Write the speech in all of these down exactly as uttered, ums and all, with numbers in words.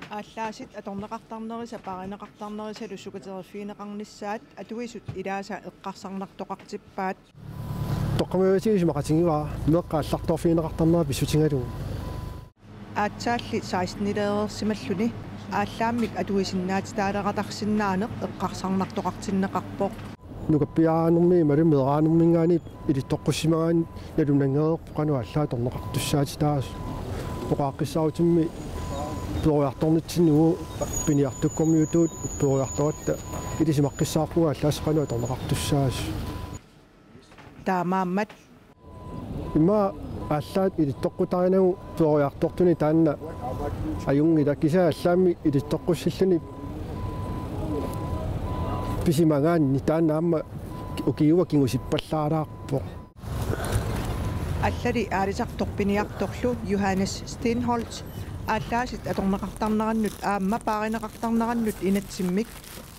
Aallaasit atorneqartarnerisa paarineqartarnerisalu sukateriffigineqarnissaat atuisut ilaasa eqqarsarnartoqartippaat. Toqqammaviatigut isumaqatigivara meeqqat aallartorfigineqartarnerat pissutigalugu. Aatsaalli seksten-ileereersimalluni aallaammik atuisinnaatitaaleratarsinnaaneq eqqarsarnartoqartinneqarpoq. Nukappiaraanermi imaluunniit meeraanerminngaanniit ilittoqqussimagaanni nalunangereerpoq qanoq aallaat atorneqartussaatitaasoq. Oqaaqqissaarutimmi peroriartornitsinni uagut piniartukkormiutut peroriartoratta ilisimaqqissaarpugut aallaaseq qanoq atorneqartussaasoq. Taamaammat immaqa aallaat ilittoqqutarinagu peroriartortuni taanna ajunngilaq, kisianni aallaammik ilittoqqussilluni pisimagaanni taanna aamma ukiua kingusippallaalaarpoq. Allali aalisartoq piniartorlu Johannes Steenholdt aallaasit atorneqartarnerannut aamma paarineqartarnerannut inatsimmik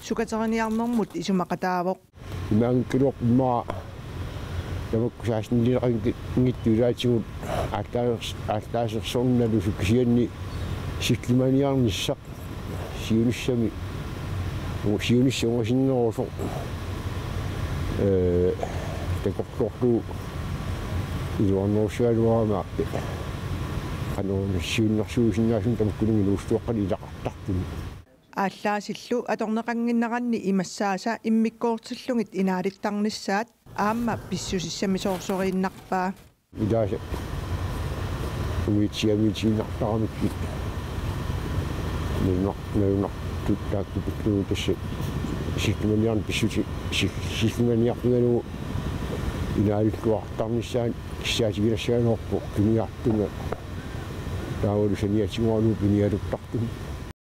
sukateriniarnermut isumaqataavoq. Imaanngikkaluarpoq immaqa tamakku seksten-ileeqanngittuulaatigut aallaasers-, aallaasersornalusut, kisianni sillimaniarnissaq siunissami, u-, siunissaq ungasinnerusoq, ee, takorloorlugu iluarnerussagaluarama qanoq siunnersuusinnaasunut tamakkununnga inuusuttuaqqani ilaqartartuni. Aallaasillu atorneqannginneranni imassaasa immikkoortillugit inaalittarnissaat aamma pissusissamisoorsooriinnarpaa. Ilaasa umiatsiamiitiinnartaramikkit nalunaq-, nalunartut taakku pillugu tassa sillimaniarneq pissuti-, sil-, sillimaniarpigalugu inaalilluartarnissaanut kissaatigilassagaluarpoq piniartunga taavalu saniatigooralugu piniaruttartunga.